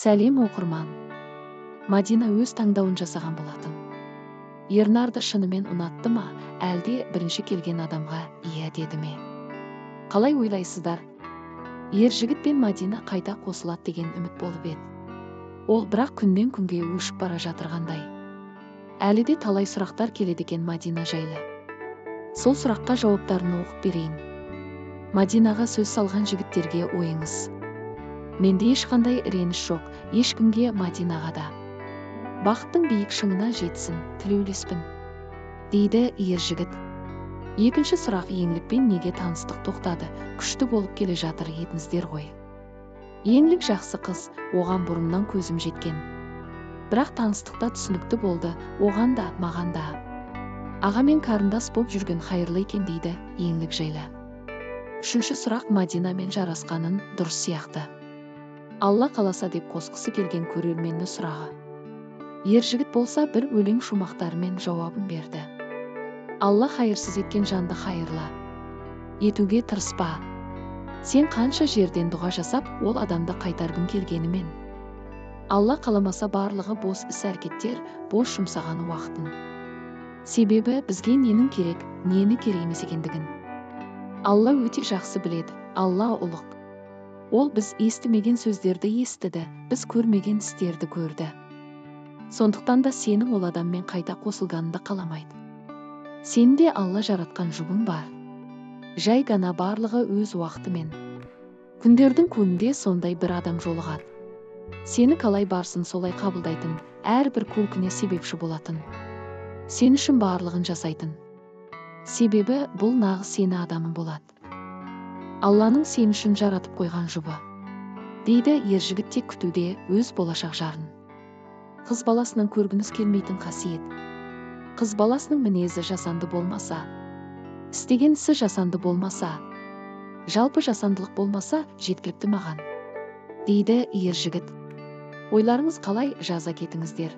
Сәлем, оқырман! Мадина өз таңдауын жасаған болатын. Ернарды шынымен ұнатты ма, әлде бірінші келген адамға иә деді ме? Қалай ойлайсыздар? Ер жігіт пен Мадина қайта қосылады деген үміт болып еді. Ол бірақ күннен күнге өшіп бара жатырғандай. Әлі де талай сұрақтар келеді екен Мадина жайлы. Сол сұраққа жауаптарын оқып берейін. Мадинаға сөз салған жігіттерге ойыңыз. Менде ешқандай реніш жоқ, ешкімге, Мадинаға да. Бақыттың биік шыңына жетсін, тілеулеспін, дейді ер жігіт. Екінші сұрақ: Еңлікпен неге таныстық тоқтады? Күшті болып келе жатыр едіңіздер ғой. Еңлік жақсы қыз, оған бұрыннан көзім жеткен. Бірақ таныстықта түсінікті болды, оған да, маған да. Ағамен қарындас боп жүрген хайырлы екен, дейді Еңлік жайлы. Үшінші сұрақ: Мадинамен жарасқанын дұрыс сияқты. Алла қаласа деп қосқысы келген көрерменнің сұрағы. Ер жігіт болса, бір өлең шумақтарымен жауабын берді. Алла хайырсыз еткен жанды хайырлы етуге тырыспа. Сен қанша жерден дұға жасап, ол адамды қайтарғың келгенімен, Алла қаламаса, барлығы бос іс әрекеттер, бос жұмсаған уақытын. Себебі бізге ненің керек, нені керек емес екендігін Алла өте жақсы біледі. Алла ұлық. Ол біз естімеген сөздерді естіді, біз көрмеген істерді көрді. Сондықтан да сенің ол адаммен қайта қосылғаныңды қаламайды. Сенде Алла жаратқан жұбың бар. Жай ғана барлығы өз уақытымен. Күндердің күнінде сондай бір адам жолығады. Сені қалай барсын, солай қабылдайтын, әрбір күлкіне себепші болатын. Сен үшін барлығын жасайтын. Себебі бұл нағыз сені адамың болады. Алланың сен үшін жаратып қойған жұбы. Дейді ер жігіт, тек күтуде өз болашақ жарын. Қыз баласынан көргіңіз келмейтін қасиет. Қыз баласының мінезі жасанды болмаса, істеген ісі жасанды болмаса, жалпы жасандылық болмаса, жеткілікті маған, дейді ер жігіт. Ойларыңыз қалай, жаза кетіңіздер.